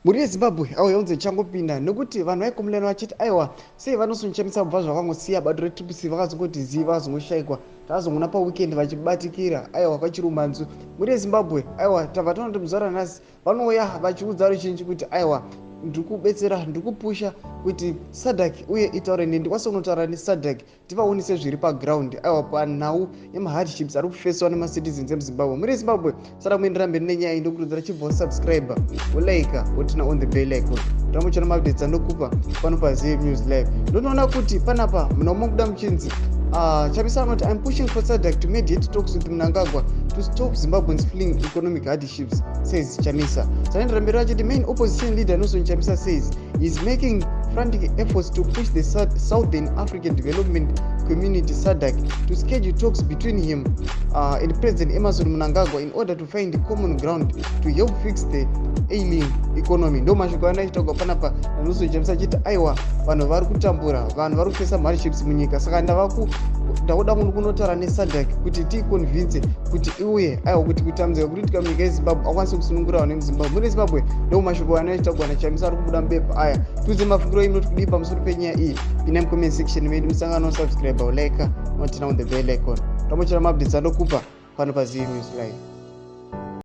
Mhuri yeZimbabwe, aiwa, yaunze ichangopinda nekuti vanhu vaikomulana vachiti, aiwa, sei vaNelson kubva zvavakangosiya bato reTriple C, vakazongoti zii, vakazongoshayikwa. Takazongoona paweekend vachibatikira, aiwa, kwachirumhanzu. Mhuri yeZimbabwe, aiwa, tabva taona kuti muzuva ranhasi vanouya vachiudza ruzhinji kuti, aiwa, ndiri kubetsera, ndiri kupusha kuti SADC uye itaure neni, ndikwanise kunotaura neSADC, tivaonise zviri paground, aiwa, panhau yemahardships ari kufesiwa nemacitizens emuZimbabwe. Muri Zimbabwe, sara muendera mberi nenyaya iyi, ndokurudzira chibva usubscribe, wolike, woturn on the bell icon, tamuchiona maupdates andokupa pano paZM News Live. Ndotoona kuti panapa muna mubuda muchinzi Chamisa anoti, "I'm pushing for SADC to mediate talks with Mnangagwa to stop Zimbabweans fleeing economic hardships," says Chamisa. Sanaendera mberi vachiti, main opposition leader Nelson Chamisa says he is making frantic efforts to push the Southern African Development Community, SADC, to schedule talks between him and President Emmerson Mnangagwa in order to find common ground to help fix the ailing economy. Ndo mashoko anoachitaurwa panapa naNelson Chamisa achiti, aiwa, vanhu vari kutambura, vanhu vari kufesa hardships munyika, saka ndakuda kunotaura neSADC kuti tiiconvince kuti iuye, aiwa, kuti kutambudzika kuri kuitika munyika yeZimbabwe akwanise kusunungura vanhu vemuZimbabwe. Mune Zimbabwe, ndo mashoko anoachitaurwa naChamisa ari kubuda mubepa aya. Tiudze mafungiro enyu, kuti kudii pamusoro penyaya iyi. Pinai mucomment section medu, musangano subscribe, like, noturn on the bell icon, tamochera maupdates andokupa pano paZM News Live.